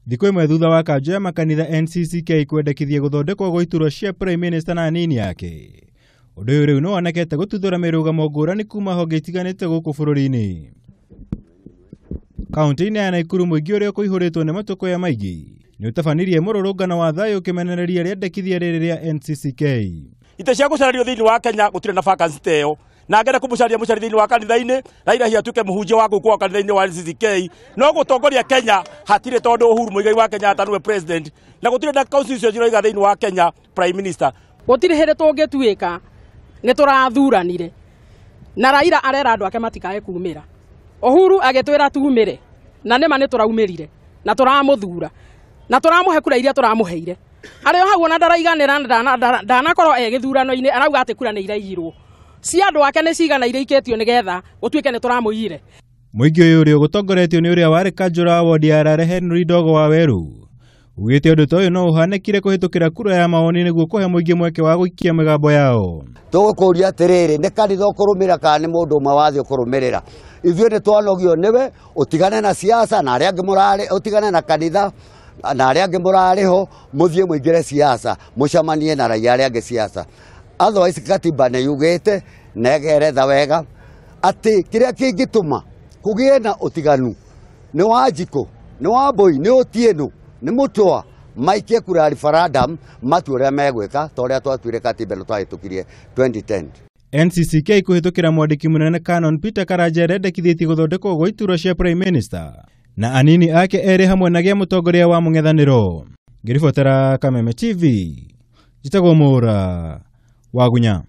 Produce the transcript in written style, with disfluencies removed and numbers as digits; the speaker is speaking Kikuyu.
Thikũ ĩmwe thutha wa kanjũ ya makanitha NCCK kwendekithia gũthondekwo gwa iturwa cia Prime Minister na anini ake. Ũndũ ũyũ rĩu nĩwonekete gũtuthũra mĩrũgamo ngũrani kuma honge itiganĩte gũkũ bũrũri-inĩ. Kaunti-inĩ ya Naikuru mũingĩ ũrĩa ũkũihũrĩtwo nĩ matũkũya maingĩ nĩ ũtabanirie mũrũrũngano wa thayũ ũkĩmenereria rĩendekithia rĩrĩ rĩa NCCK. Itĩ cia gũcarario thĩinĩ wa Kenya gũtirĩ na vacancy ta ĩyo, na ngenda kũmũcaria mũcari thĩinĩ wa kanitha-inĩ Raila hihi atuĩke mũhunjia wa gũkũ kanitha-inĩ wa NCCK, no gũtongoria Kenya hatirĩ, tondũ Uhuru Muigai wa Kenyatta nĩwe president na gũtirĩ na constitution ciroiga thĩinĩ wa Kenya prime minister. Gũtirĩ hĩndĩ tũngĩtuĩka nĩ tũrathuranire na Raila arera andũ ake matikae kumĩra. Uhuru agĩtwĩra tumĩre na nĩma nĩ tũraumĩrire na tũramũthura na tũramũhe kura iria tũramũheire. Arĩ o hau ona ndaraiganĩra, ndanakorwo e gĩthurano-inĩ, arauga atĩ kura nĩ iraiyirwo cia andũ ake nĩ cigana iria ikĩtio nĩgetha gũtuĩke nĩ tũramũiyire. Mũingĩ ũyũ ũrĩa ũgũtongoretio nĩ ũrĩa warĩ kanjũra wa wodi ya Rare Henry Ndogo wa Weru ugĩte ũndũ ta ũyũ no ũhanĩkire kũhĩtũkĩra kura ya mawoni nĩguo kũhe mũingĩ mweke wa gũikia mĩgambo yao. Tũgũkũria atĩrĩrĩ, nĩ kanitha ũkũrũmĩrĩra kana nĩ mũndũ ũmwe wathiĩ ũkũrũmĩrĩra? Ithuĩ nĩ twanogio nĩwe, ũtigane na siasa na arĩa angĩ mũrarĩ, ũtigane na kanitha na arĩa angĩ mũrarĩ ho, mũthiĩ mũingĩre siasa, mũcemanie na raia arĩa angĩ siasa. Otherwise katiba nĩ yugĩte na ĩgeretha wega atĩ kĩrĩa kĩngĩtũma kũgĩe na ũtiganu nĩ Wanjikũ, nĩ Wambũi, nĩ Otieno, nĩ Mũtũa, maikie kura ya referendum, matue ũrĩa megwĩka ta ũrĩa twatuire katiba ĩno twahĩtũkirie 2010. NCCK kũhĩtũkĩra mwandĩki mũnene Canon Peter Karanja arendekithĩtie gũthondekwo gwa iturwa cia Prime Minister na anini ake erĩ hamwe na gĩa mũtongoria wa mũng'ethanĩro. Ngĩribotera Kameme TV, njĩtagwo Mũra Wagunya.